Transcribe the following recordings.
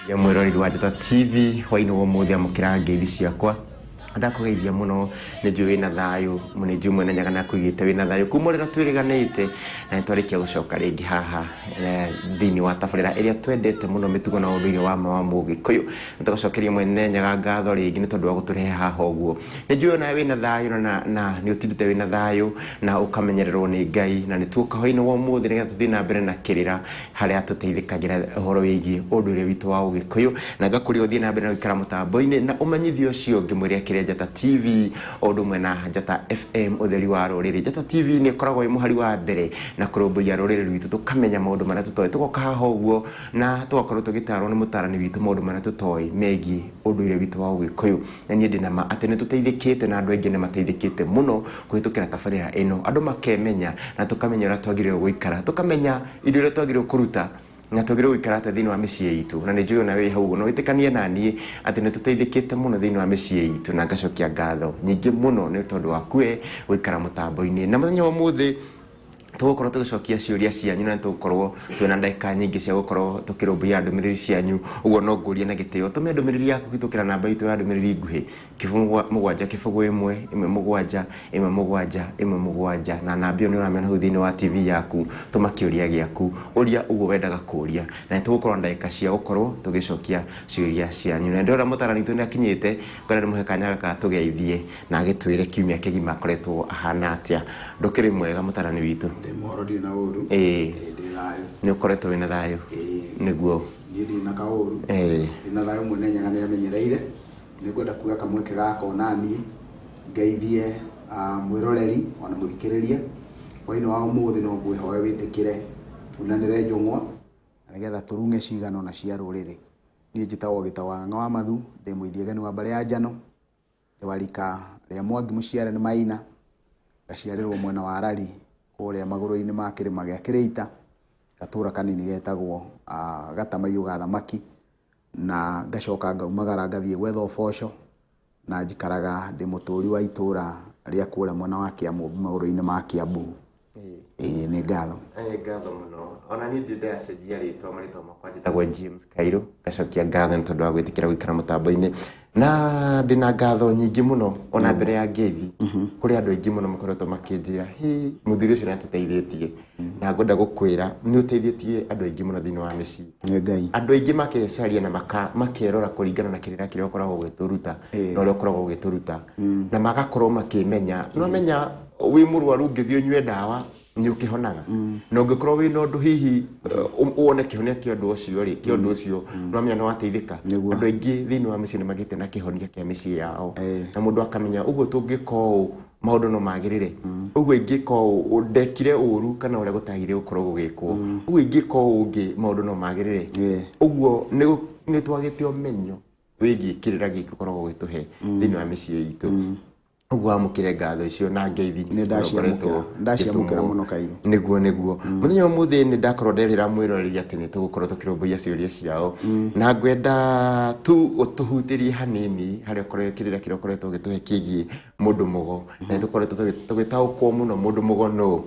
Ya mwĩroreri wa Njata TV hwainĩ wa ũmũthĩ, amũkĩra ngeithi ciakwa, ndakũgeithia mũno. Nĩ njũĩ wĩna thayũ, nĩ njũĩ Mwene Nyaga nĩakũigĩte wĩna thayũ kuma ũrĩa twĩrĩganĩte, na nĩtwarĩkia gũcoka rĩngĩ haha thĩinĩ wa tabarĩra ĩrĩa twendete mũno, mĩtugo na ũndũire wa ma wa Mũgĩkũyũ. Nĩ tũgacokeria Mwene Nyaga ngatho rĩngĩ nĩ tondũ wa gũtũrehe haha ũguo. Nĩ njũĩ onawe wĩna thayũ na nĩ ũtindĩte wĩna thayũ na ũkamenyererwo nĩ Ngai, na nĩ tuoka hwainĩ wa ũmũthĩ nĩgetha tũthiĩ na mbere na kĩrĩra harĩa tũteithĩkagĩra ũhoro wĩgiĩ ũndũire witũ wa Ũgĩkũyũ, na ngakũria ũthiĩ na mbere na gũikara mũtambo-inĩ na ũmenyithie ũcio ũngĩ mwĩre akĩre Njata TV o ũndũ ũmwe na Njata FM, ũtheri wa rũrĩrĩ. Njata TV nĩ ĩkoragwo ĩ mũhari wa mbere na kũrũmbũiya rũrĩrĩ rwitũ, tũkamenya maũndũ marĩa tũtoĩ, tũgoka haha ũguo na tũgakorwo tũgĩtarwo nĩ mũtarani witũ maũndũ marĩa tũtoĩ megiĩ ũndũire witũ wa Ũgĩkũyũ. Na niĩ ndĩ na ma atĩ nĩ tũteithĩkĩte na andũ aingĩ nĩ mateithĩkĩte mũno kũhĩtũkĩra tabarĩra ĩno. Andũ makemenya na tũkamenya ũrĩa twagĩrĩirwo gũikara, tũkamenya indo iria twagĩrĩirwo kũruta na twagĩrĩirwo gũikara atĩa thĩinĩ wa mĩciĩ itũ. Na nĩ njũĩ ona wĩ hau ũguo no wĩtĩkanie na niĩ atĩ nĩ tũteithĩkĩte mũno thĩinĩ wa mĩciĩ itũ, na ngacokia ngatho nyingĩ mũno nĩ tondũ waku we gũikara mũtambo-inĩ. Na mũthenya wa ũmũthĩ tũgũkorwo tũgĩcokia ciũria cianyu, na nĩtũgũkorwo twĩna ndagĩka nyingĩ cia gũkorwo tũkĩrũmbũiya ndũmĩrĩri cianyu. Ũguo no ngũrie na gĩtĩo ũtũme ndũmĩrĩri yaku kũhĩtũkĩra namba itũ ya ndũmĩrĩri nguhĩ, 070 0 1 7 1 7 1 7, na namba ĩyo nĩ ũramĩona hau thĩinĩ wa TV yaku. Tũma kĩũria gĩaku, ũria ũguo wendaga kũria, na nĩtũgũkorwo na ndagĩka cia gũkorwo tũgĩcokia ciũria cianyu. Na ndĩrona mũtarani witũ nĩ akinyĩte, ngwenda ndĩmũhe kanya gaka tũgeithie na agĩtwĩre kiumia kĩgima akoretwo ahana atĩa. Ndũkĩrĩ mwega, mũtarani witũ? Ndĩ mũhoro, ndirĩ na ũru. Ĩĩ. Ndĩ thayũ. Nĩ ũkoretwo wĩna thayũ? Ĩĩ. Nĩguo. Niĩ ndirĩ na kaũru. Ĩĩ. Ndĩ na thayũ, Mwene Nyaga nĩ amenyereire. Nĩ ngwenda kuoya kamweke gaka onaniĩ ngeithie mwĩroreri ona mũthikĩrĩria. Hwainĩ wa ũmũthĩ no ngwĩhoe wĩtĩkĩre tunanĩre njũng'wa na nĩgetha tũrung'e cigano na cia rũrĩrĩ. Niĩ njĩtagwo Gĩtawang'a wa Mathu, ndĩ mũithiegeni wa mbarĩ ya Njano, ndĩ wa rika rĩa Mwangi mũciare nĩ Maina, ngaciarĩrwo mwena wa Rari kũrĩa magũrũ-inĩ ma kĩrĩma gĩa Kĩrĩita, gatũra kanini getagwo Gatamaiyũ ga Thamaki, na ngacoka ngaumagara ngathiĩ gwetha ũboco, na njikaraga ndĩ mũtũri wa itũra rĩa kũrĩa mwena wa Kĩamũmbi magũrũ-inĩ ma Kiambu. Ĩĩ, nĩ ngatho. Nĩ ngatho mũno. Ona niĩ ndĩ ndacenjia rĩtwa, marĩtwa makwa njĩtagwo James Kairũ. Ngacokia ngatho nĩ tondũ wa gwĩtĩkĩra gũikara mũtambo-inĩ, na ndĩna ngatho nyingĩ mũno. Ona mbere ya ngeithi, kũrĩ andũ aingĩ mũno makoretwo makĩnjĩra, "Hĩ, mũthuri ũcio nĩ atũteithĩtie," na ngwenda gũkwĩra nĩ ũteithĩtie andũ aingĩ mũno thĩinĩ wa mĩciĩ. Nĩ Ngai. Andũ aingĩ makecaria na makerora kũringana na kĩrĩra kĩrĩa ũkoragwo ũgĩtũruta na ũrĩa ũkoragwo ũgĩtũruta, na magakorwo makĩmenya. No menya wĩ mũrwaru, ũngĩthiĩ ũnyue ndawa nĩ ũkĩhonaga, na ũngĩkorwo wĩna ũndũ hihi wone kĩhonia kĩa ũndũ ũcio rĩ, kĩa ũndũ ũcio no menya nĩ wateithĩka. Andũ aingĩ thĩinĩ wa mĩciĩ nĩ magĩte na kĩhonia kĩa mĩciĩ yao, na mũndũ akamenya ũguo tũngĩka ũũ maũndũ no magĩrĩre, ũguo ingĩka ũũ ndekire ũru kana ũrĩa gũtagĩrĩire gũkorwo gũgĩkwo, ũguo ingĩka ũũ ũngĩ maũndũ no magĩrĩre. Ũguo nĩ twagĩte ũmenyo wĩgiĩ kĩrĩra gĩkĩ ũkoragwo ũgĩtũhe thĩinĩ wa mĩciĩ itũ. Ũguo wamũkĩre ngatho icio na ngeithi. Nĩ ndaciamũkĩra. Ndaciamũkĩra mũno, Kairũ. Nĩguo. Mũthenya wa ũmũthĩ nĩ ndakorwo nderĩra mwĩroreri atĩ nĩ tũgũkorwo tũkĩrũmbũiya ciũria ciao, na ngwenda tu ũtũhutĩrie hanini harĩa ũkorwo kĩrĩra kĩrĩa ũkoretwo ũgĩtũhe kĩgiĩ mũndũ mũgo, na nĩ tũkoretwo tũgĩtaũkwo mũno mũndũ mũgo nũ,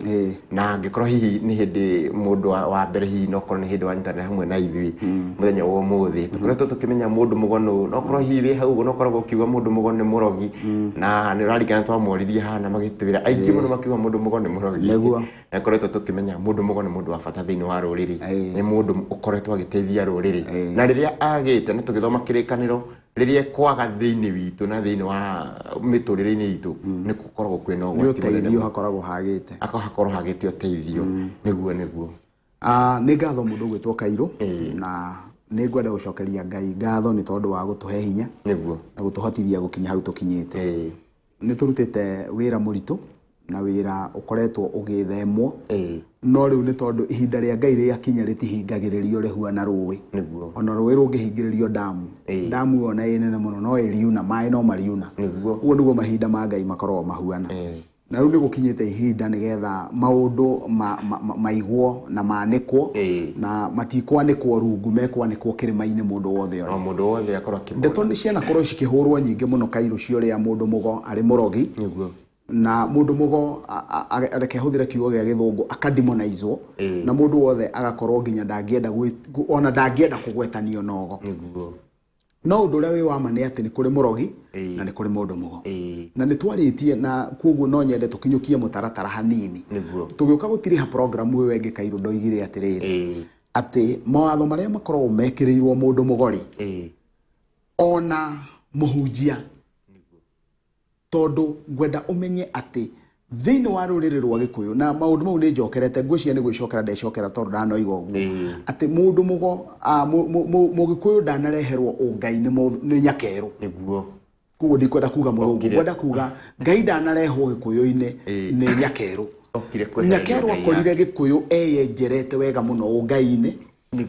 na angĩkorwo hihi nĩ hĩndĩ mũndũ wa mbere, hihi no korwo nĩ hĩndĩ wanyitanĩra hamwe na ithuĩ mũthenya wa ũmũthĩ, tũkoretwo tũkĩmenya mũndũ mũgo nũ. No korwo hihi wĩ hau ũguo no ũkoragwo ũkiuga mũndũ mũgo nĩ mũrogi, na nĩ ũrarikana twamoririe haha na magĩtwĩra aingĩ mũno makiuga mũndũ mũgo nĩ mũrogi. Na koretwo tũkĩmenya mũndũ mũgo nĩ mũndũ wa bata thĩinĩ wa rũrĩrĩ, nĩ mũndũ ũkoretwo agĩteithia rũrĩrĩ, na rĩrĩa agĩte na tũgĩthoma kĩrĩkanĩro, rĩrĩa kwaga thĩinĩ witũ na thĩinĩ wa mĩtũrĩre-inĩ itũ nĩ gũkoragwo kwĩna nĩ ũgwati mũnene ũteithio mũno. Hakoragwo hagĩte. Hakorwo hagĩte ũteithio, nĩguo. Nĩ ngatho mũndũ ũgwĩtwo Kairũ, na nĩ ngwenda gũcokeria Ngai ngatho nĩ tondũ wa gũtũhe hinya na gũtũhotithia gũkinya hau tũkinyĩte. Nĩ tũrutĩte wĩra mũritũ na wĩra ũkoretwo ũgĩthemwo, no rĩu nĩ tondũ ihinda rĩa Ngai rĩakinya rĩtihingagĩrĩrio, rĩhuana rũĩ. Ona rũĩ rũngĩhingĩrĩrio ndamu, ndamu ĩyo ona ĩ nene mũno no ĩriuna, maĩ no mariuna. Ũguo nĩguo mahinda ma Ngai makoragwo mahuana. Na rĩu nĩ gũkinyĩte ihinda nĩgetha maũndũ maigwo na manĩkwo, na matikwanĩkwo rungu, mekwanĩkwo kĩrĩma-inĩ mũndũ wothe one. O mũndũ wothe akorwo akĩmona. Ndeto nĩ cianakorwo cikĩhũrwo nyingĩ mũno, Kairũ, cia ũrĩa mũndũ mũgo arĩ mũrogi. Na mũndũ mũgo reke hũthĩre kiugo gĩa gĩthũngũ, akademonizwo, na mũndũ wothe agakorwo nginya ndangĩenda ona ndangĩenda kũgwetanio na ũgo. No ũndũ ũrĩa wĩ wa ma nĩ atĩ nĩ kũrĩ mũrogi na nĩ kũrĩ mũndũ mũgo. Na nĩ twarĩtie, na koguo no nyende tũkinyũkie mũtaratara hanini. Tũgĩũka gũtiriha program ĩyo ĩngĩ, Kairũ ndoigire atĩrĩrĩ, atĩ mawatho marĩa makoragwo mekĩrĩirwo mũndũ mũgo rĩ, ona mũhunjia, tondũ ngwenda ũmenye atĩ thĩinĩ wa rũrĩrĩ rwa Gĩkũyũ, na maũndũ mau nĩ njokerete, ngwĩciria nĩ gwĩcokera ndecokera tondũ ndanoiga ũguo, atĩ mũndũ mũgo, Mũgĩkũyũ ndanareherwo ũngai nĩ nyakerũ. Koguo ndikwenda kuga mũthũngũ, ngwenda kuga Ngai ndanarehwo Gĩkũyũ-inĩ nĩ nyakerũ. Okire kwehererio Nyakerũ Ngai akorire yake. Gĩkũyũ eyenjerete wega mũno ũngai-inĩ,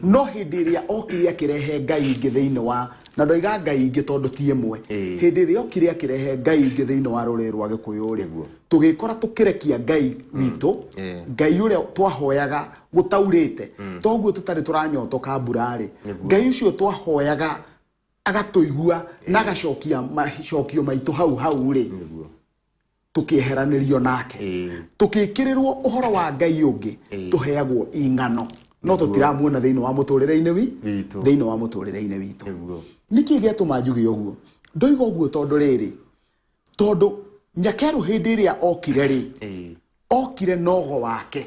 no hĩndĩ ĩrĩa okire akĩrehe ngai ingĩ thĩinĩ wa, na ndoiga ngai ingĩ tondũ ti ĩmwe, hĩndĩ ĩrĩa okire akĩrehe ngai ingĩ thĩinĩ wa rũrĩrĩ rwa Gĩkũyũ rĩ, tũgĩkora tũkĩrekia ngai witũ, ngai ũrĩa twahoyaga gũtaurĩte, toguo tũtarĩ tũranyotoka mbura rĩ, ngai ũcio twahoyaga agatũigua na agacokia macokio maitũ hau hau rĩ, tukieheranĩrio nake, tukĩkĩrĩrwo ũhoro wa ngai ũngĩ tũheagwo ing'ano, no tũtiramuona thĩinĩ wa mũtũrĩre-inĩ wi Witũ. Thĩinĩ wa mũtũrĩre-inĩ witũ. Nĩkĩ gĩatũma njuge ũguo? Ndoiga ũguo tondũ rĩrĩ, tondũ nyakerũ hĩndĩ ĩrĩa okire rĩ, okire nogo wake.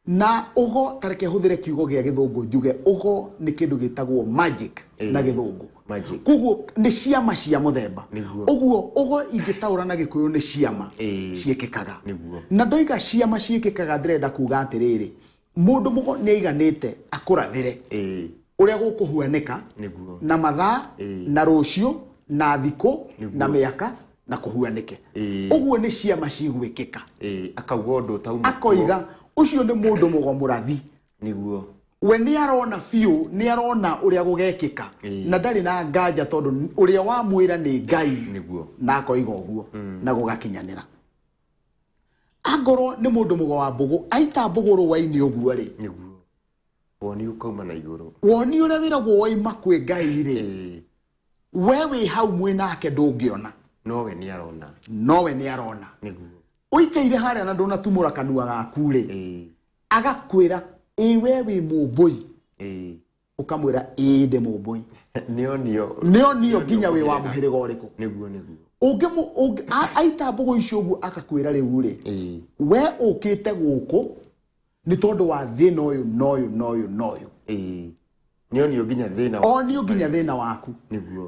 Na ũgo, tareke hũthĩre kiugo gĩa gĩthũngũ njuge ũgo nĩ kĩndũ gĩtagwo magic na gĩthũngũ. Magic. Koguo nĩ ciama cia mũthemba. Ũguo ũgo ingĩtaũra na Gĩkũyũ nĩ ciama ciĩkĩkaga. Na ndoiga ciama ciĩkĩkaga, ndĩrenda kuga atĩrĩrĩ, mũndũ mũgo nĩ aiganĩte akũrathĩre ũrĩa gũkũhuanĩka na mathaa na rũciũ na thikũ na mĩaka na kũhuanĩke. Ũguo nĩ ciama cigwĩkĩka. Akauga ũndũ ũtauma kuo. Akoiga ũcio nĩ mũndũ mũgo mũrathi. We nĩ arona biũ, nĩ arona ũrĩa gũgekĩka, na ndarĩ na nganja tondũ ũrĩa wamwĩra nĩ Ngai. Na akoiga ũguo na gũgakinyanĩra. Angorwo nĩ mũndũ mũgo wa mbũgũ, aita mbũgũ rũa-inĩ ũguo rĩ, Woni ũkauma na igũrũ. Woni ũrĩa wĩragwo waima kwĩ Ngai rĩ, we wĩ hau mwĩ nake ndũngĩona. Nowe nĩ arona. Nowe nĩ arona. Ũikaire harĩa na ndũnatumũra kanua gaku rĩ, agakwĩra ĩ we wĩ mũmbũi, ũkamwĩra ĩ ndĩ mũmbũi. Nĩonio. Nĩonio nginya wĩ wa mũhĩrĩga ũrĩkũ. Nĩguo nĩguo. Aita mbũgũ icio ũguo akakwĩra rĩu rĩ, we ũkĩte gũkũ nĩ tondũ wa thĩna ũyũ na ũyũ na ũyũ na ũyũ. Nĩonio nginya thĩna. Onio nginya thĩna waku.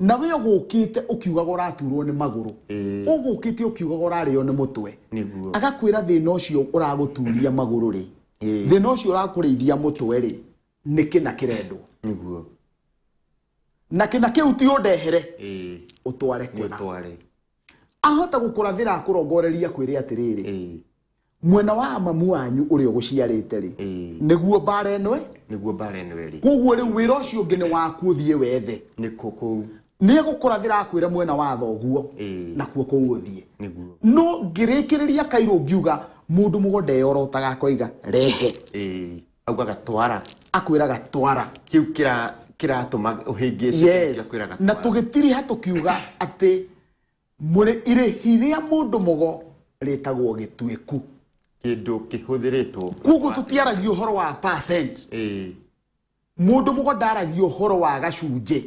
Na we ũgũkĩte ũkiugaga ũraturwo nĩ magũrũ, ũgũkĩte ũkiugaga ũrarĩo nĩ mũtwe, agakwĩra thĩna ũcio ũragũturia magũrũ rĩ, thĩna ũcio ũrakũrĩithia mũtwe rĩ, nĩ kĩna kĩrendwo. Na kĩna kĩu ti ũndehere, ũtware Nĩ kũna. Ũtware. Ahota gũkũrathĩra akũrongoreria kwĩre atĩrĩrĩ, mwena wa mamu wanyu ũrĩa ũgũciarĩte rĩ, nĩguo mbara ĩno ĩ. Nĩguo mbara ĩno ĩrĩ. Koguo rĩu wĩra ũcio ũngĩ nĩ waku, ũthiĩ wethe. Nĩ kũu. Nĩ egũkũrathĩra akwĩre mwena wa thoguo, nakuo kũu ũthiĩ. No ngĩrĩkĩrĩria kairũ ngiuga mũndũ mũgo ndeyorotaga akoiga rehe. Augaga twara. Akwĩraga twara. Kĩu kĩratũma ũhĩngĩcĩke. Akwĩraga Na twara. Tũgĩtiriha tũkiuga atĩ mũrĩ irĩhi rĩa mũndũ mũgo rĩtagwo gĩtuĩku. Kĩndũ kĩhũthĩrĩtwo. Koguo tũtiaragia ũhoro wa percent. Mũndũ mũgo ndaragia ũhoro wa gacunjĩ,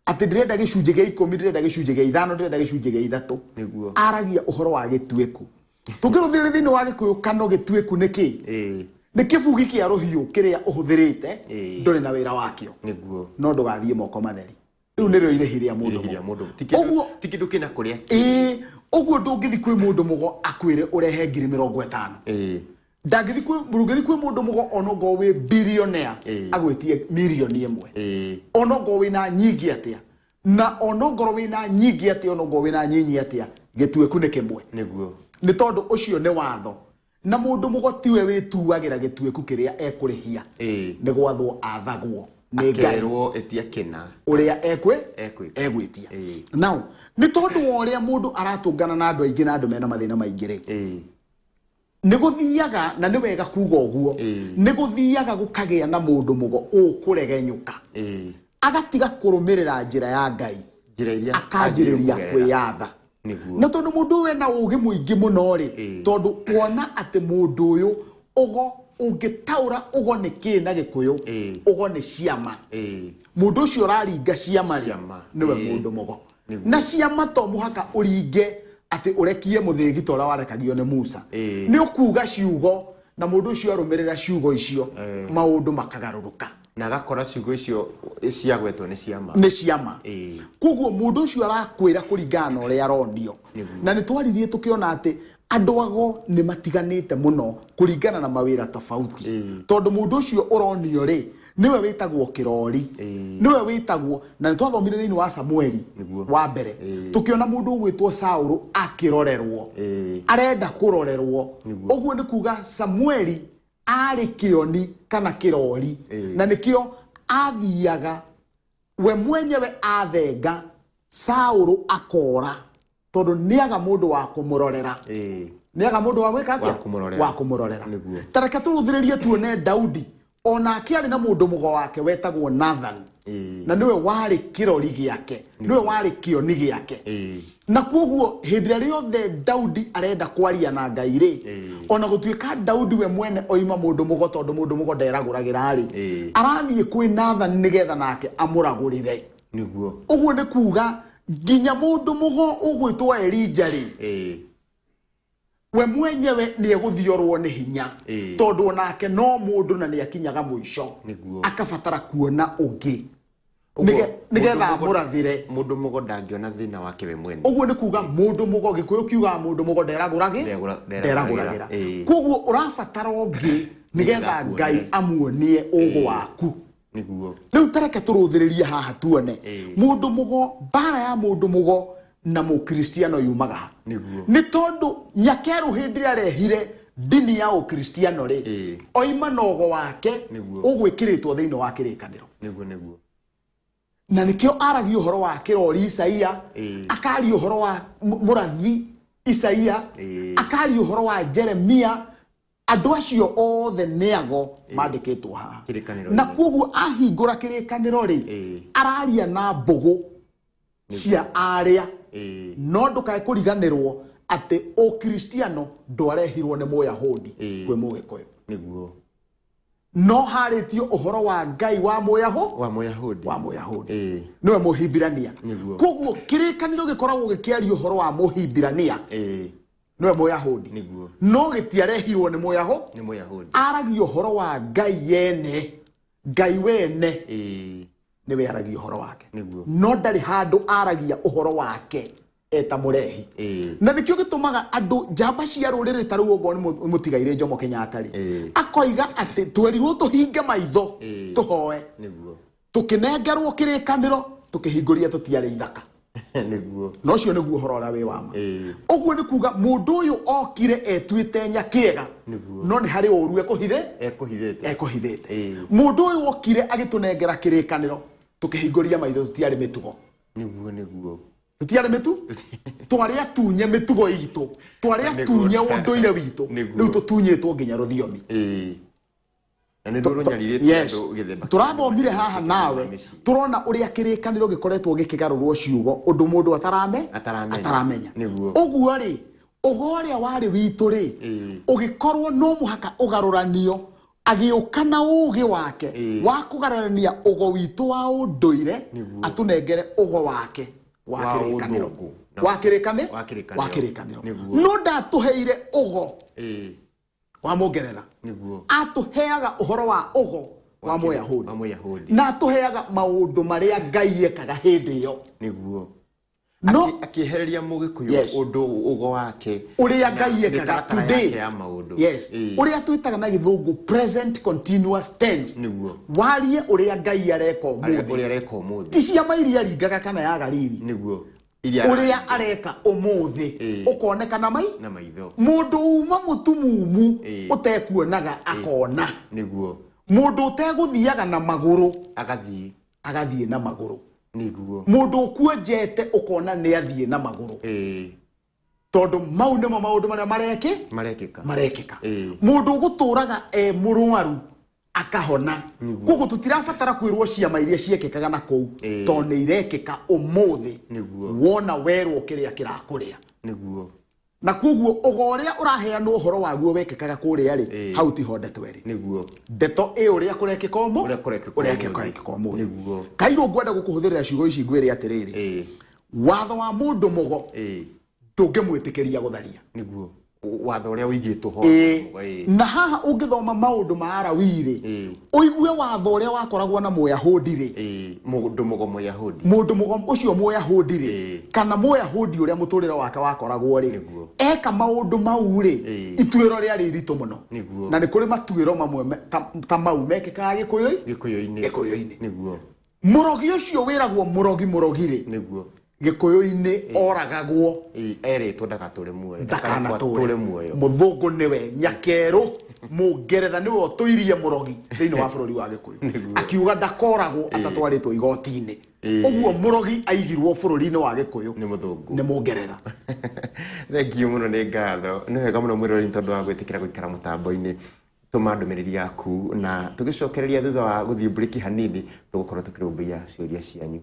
atĩ ndĩrenda gĩcunjĩ gĩa 10, ndĩrenda gĩcunjĩ gĩa 5, ndĩrenda gĩcunjĩ gĩa 3. Aragia ũhoro wa gĩtuĩku. Tũngĩrũthĩrĩria thĩinĩ wa Gĩkũyũ kano gĩtuĩku nĩ kĩ? Nĩ kĩbugi kĩa rũhiũ kĩrĩa ũhũthĩrĩte, ndũrĩ na wĩra wakĩo, no ndũgathiĩ moko matheri. Rĩu nĩrĩo irĩhi rĩa mũndũ Irĩhi rĩa mũgo. mũndũ. Ti kĩndũ. Ũguo Ti kĩndũ kĩna kũrĩa. Ũguo ndũngĩthi kwĩ mũndũ mũgo akwĩre ũrehe 50,000. Ndangĩthi kwĩ, ndũngĩthi kwĩ mũndũ mũgo ona ongorwo wĩ billionaire agwĩtie mirioni 1. Ona ongorwo wĩna nyingĩ atĩa, na ona ongorwo wĩna nyingĩ atĩa, ona ongorwo wĩna nyinyi atĩa, gĩtuĩku nĩ kĩmwe. Nĩ tondũ ũcio nĩ watho, na mũndũ mũgo tiwe wĩtuagĩra gĩtuĩku kĩrĩa ekũrĩhia. Nĩ gwathwo athagwo nĩ Ngai. Akerwo ĩtia kĩna. Ũrĩa ekwe Ekwĩtia. Egwĩtia. Now nĩ tondũ wa ũrĩa mũndũ aratũngana na andũ aingĩ na andũ mena mathĩna maingĩ rĩ, nĩ gũthiaga, na nĩ wega kuga ũguo, nĩ gũthiaga gũkagĩa na mũndũ mũgo ũkũregenyũka, agatiga kũrũmĩrĩra njĩra ya Ngai, Njĩra iria akanjĩrĩria kũgerera. Kwĩyatha. Nĩguo. Na tondũ mũndũ ũyũ ena ũgĩ mũingĩ mũno rĩ, tondũ wona atĩ mũndũ ũyũ ũgo ũngĩtaũra ũgo nĩ kĩ na Gĩkũyũ, ũgo nĩ ciama. Mũndũ ũcio ũraringa ciama rĩ, Ciama, nĩwe mũndũ mũgo. Na ciama to mũhaka ũringe atĩ ũrekie mũthĩgi ta ũrĩa warekagio nĩ Musa. Nĩ ũkuga ciugo na mũndũ ũcio arũmĩrĩra ciugo icio, maũndũ makagarũrũka. Na agakora ciugo icio ciagwetwo nĩ ciama. Nĩ ciama. Koguo mũndũ ũcio arakwĩra kũringana na ũrĩa aronio. Na nĩ twaririe tũkĩona atĩ andũ ago nĩ matiganĩte mũno kũringana na mawĩra tofauti. Tondũ mũndũ ũcio ũronio rĩ, nĩwe wĩtagwo kĩrori. Nĩwe wĩtagwo, na nĩ twathomire thĩinĩ wa Samueli wa mbere. Tũkĩona mũndũ ũgwĩtwo Saũlũ akĩrorerwo. Arenda kũrorerwo. Ũguo nĩ kuga Samueli arĩ kĩoni kana kĩrori. Na nĩkĩo athiaga we mwenyewe athenga Saũlũ akora tondũ nĩaga mũndũ wa kũmũrorera. Nĩaga mũndũ wa gwĩka atĩa? Wa kũmũrorera. Wa kũmũrorera. Ta reke tũrũthĩrĩrie tuone Daudi onake arĩ na mũndũ mũgo wake wetagwo Nathan. Na nĩwe warĩ kĩrori gĩake, nĩwe warĩ kĩoni gĩake. Na koguo hĩndĩ ĩrĩa rĩothe Daudi arenda kwaria na Ngai rĩ, ona gũtuĩka Daudi we mwene oima mũndũ mũgo tondũ mũndũ mũgo nderagũragĩra rĩ, arathiĩ kwĩ Nathan nĩgetha nake amũragũrĩre. Ũguo nĩ kuga nginya mũndũ mũgo ũgwĩtwo Elija rĩ, we mwenyewe nĩ egũthiorwo nĩ hinya. Tondũ onake no mũndũ na nĩ akinyaga mũico. Akabatara kuona ũngĩ. Nĩgetha amũrathĩre. Mũndũ mũgo ndangĩona thĩna wake we mwene. Ũguo nĩ kuga mũndũ mũgo, Gĩkũyũ kiugaga mũndũ mũgo nderagũragĩra. Koguo ũrabatara ũngĩ nĩgetha Ngai amuonie ũgũ waku. Rĩu ta reke tũrũthĩrĩrie haha tuone mũndũ mũgo, mbara ya mũndũ mũgo na mũkristiano yumaga ha. Nĩ tondũ Nyakerũ hĩndĩ ĩrĩa arehire ndini ya ũkristiano rĩ, oima na ũgo wake ũgwĩkĩrĩtwo thĩinĩ wa kĩrĩkanĩro. Na nĩkĩo aragia ũhoro wa kĩrori Isaia, akaria ũhoro wa mũrathi Isaia, akaria ũhoro wa Jeremia. Andũ acio othe nĩ ago mandĩkĩtwo haha. Na koguo ahingũra kĩrĩkanĩro rĩ, araria na mbũgũ cia arĩa. No ndũkae kũriganĩrwo atĩ ũkristiano ndwarehirwo nĩ Mũyahudi kwĩ Mũgĩkũyũ. No harĩtio ũhoro wa Ngai wa Mũyahudi. Wa Mũyahudi. Wa Mũyahudi. Nĩwe Mũhibirania. Koguo kĩrĩkanĩro gĩkoragwo gĩkĩaria ũhoro wa Mũhibirania. Nĩwe Mũyahudi. No gĩtiarehirwo nĩ Mũyahudi. Nĩ Mũyahudi. Aragia ũhoro wa Ngai yene. Ngai wene. Nĩwe aragia ũhoro wake. No ndarĩ handũ aragia ũhoro wake eta mũrehi. Na nĩkĩo gĩtũmaga andũ njamba cia rũrĩrĩ ta rũu okorwo nĩ mũtigairĩ Jomo Kenyatta rĩ, akoiga atĩ twerirwo tũhinge maitho tũhoe. Tũkĩnengerwo kĩrĩkanĩro tũkĩhingũria tũtiarĩ ithaka. Na ũcio nĩguo ũhoro ũrĩa wĩ wa ma. Ũguo nĩ kuga mũndũ ũyũ okire etuĩte nyakĩega, no nĩ harĩ ũru Ekũhithĩte. ekũhithĩte. Mũndũ ũyũ okire agĩtũnengera kĩrĩkanĩro tũkĩhingũria maitho tũtiarĩ mĩtugo. Tũtiarĩ mĩtu? Twarĩ atunye mĩtugo itũ, twarĩ atunye ũndũire witũ, rĩu tũtunyĩtwo nginya rũthiomi. Na nĩ ruo rũnyarirĩte andũ gĩthemba kĩa Tũrathomire haha nawe, tũrona ũrĩa kĩrĩkanĩro gĩkoretwo gĩkĩgarũrwo ciugo ũndũ mũndũ Ataramenya. ataramenya. Ũguo rĩ, ũgo ũrĩa warĩ witũ rĩ, ũgĩkorwo no mũhaka ũgarũranio, agĩũka na ũgĩ wake wa kũgarũrania ũgo witũ wa ũndũire, atũnengere ũgo wake wa Wa kĩrĩkanĩro. ũthũngũ. Wa kĩrĩkanĩro. Wa kĩrĩkanĩro. Wa kĩrĩkanĩro. No ndatũheire ũgo wa Mũngeretha. Atũheaga ũhoro wa ũgo wa Mũyahudi. Wa Mũyahudi. Na atũheaga maũndũ marĩa Ngai ekaga hĩndĩ ĩyo. No Akĩehereria Mũgĩkũyũ ũndũ ũgo wake. Ũrĩa Ngai ekaga Mĩtaratara today. yake ya maũndũ. Ũrĩa twĩtaga na gĩthũngũ present continuous tense. Warie ũrĩa Ngai areka ũmũthĩ. Ũrĩa areka ũmũthĩ. Ti ciama iria aringaga kana ya Galili. Iria Ũrĩa areka ũmũthĩ. Ũkoneka na mai? Na maitho. Mũndũ uma mũtumumu ũtekuonaga akona. Mũndũ ũtegũthiaga na magũrũ. Agathiĩ. Agathiĩ na magũrũ. Mũndũ ũkuonjete ũkona nĩ athiĩ na magũrũ. Tondũ mau nĩmo maũndũ marĩa Marekĩka. marekĩka. Mũndũ ũgũtũraga e mũrwaru Akahona. Koguo tũtirabatara kwĩrwo ciama iria ciekĩkaga na kũu, tondũ nĩ irekĩka ũmũthĩ. Wona werwo kĩrĩa kĩrakũrĩa. Na koguo ũgo ũrĩa ũraheanwo ũhoro waguo wekĩkaga kũrĩa rĩ, hau tiho ndeto ĩrĩ. Ndeto ĩ ũrĩa kũrekĩka ũmũ, Ũrĩa kũrekĩka ũrĩa ũmũthĩ. kũrekĩka ũmũthĩ. Kairũ, ngwenda gũkũhũthĩrĩra ciugo ici ngwĩre atĩrĩrĩ, watho wa mũndũ mũgo ndũngĩmwĩtĩkĩria gũtharia. Nĩguo watho ũrĩa ũigĩtwo ho. Na haha ũngĩthoma maũndũ ma Arawii rĩ, ũigue watho ũrĩa wakoragwo na Mũyahudi rĩ, Mũndũ mũgo Mũyahudi. Mũndũ mũgo ũcio Mũyahudi rĩ, kana Mũyahudi ũrĩa mũtũrĩre wake wakoragwo rĩ, eka maũndũ mau rĩ, ituĩro rĩarĩ iritũ mũno. Na nĩ kũrĩ matuĩro mamwe ta mau mekĩkaga Gĩkũyũ Gĩkũyũ-inĩ. Gĩkũyũ-inĩ. Mũrogi ũcio wĩragwo mũrogi mũrogi rĩ, Gĩkũyũ-inĩ oragagwo. Erĩtwo ndagatũre muoyo. Ndakanatũre Ndakanatũre muoyo. Mũthũngũ nĩwe nyakerũ, Mũngeretha nĩwe ũtũirie mũrogi thĩinĩ wa bũrũri wa Gĩkũyũ, akiuga ndakoragwo atatwarĩtwo igoti-inĩ. Ũguo mũrogi aigirwo bũrũri-inĩ wa Gĩkũyũ Nĩ mũthũngũ. Nĩ Mũngeretha. Thank you mũno, nĩ ngatho. Nĩ wega mũno mwĩroreri nĩ tondũ wa gwĩtĩkĩra gũikara mũtambo-inĩ. Tũma ndũmĩrĩri yaku na tũgĩcokereria thutha wa gũthiĩ break hanini, tũgũkorwo tũkĩrũmbũiya ciũria cianyu.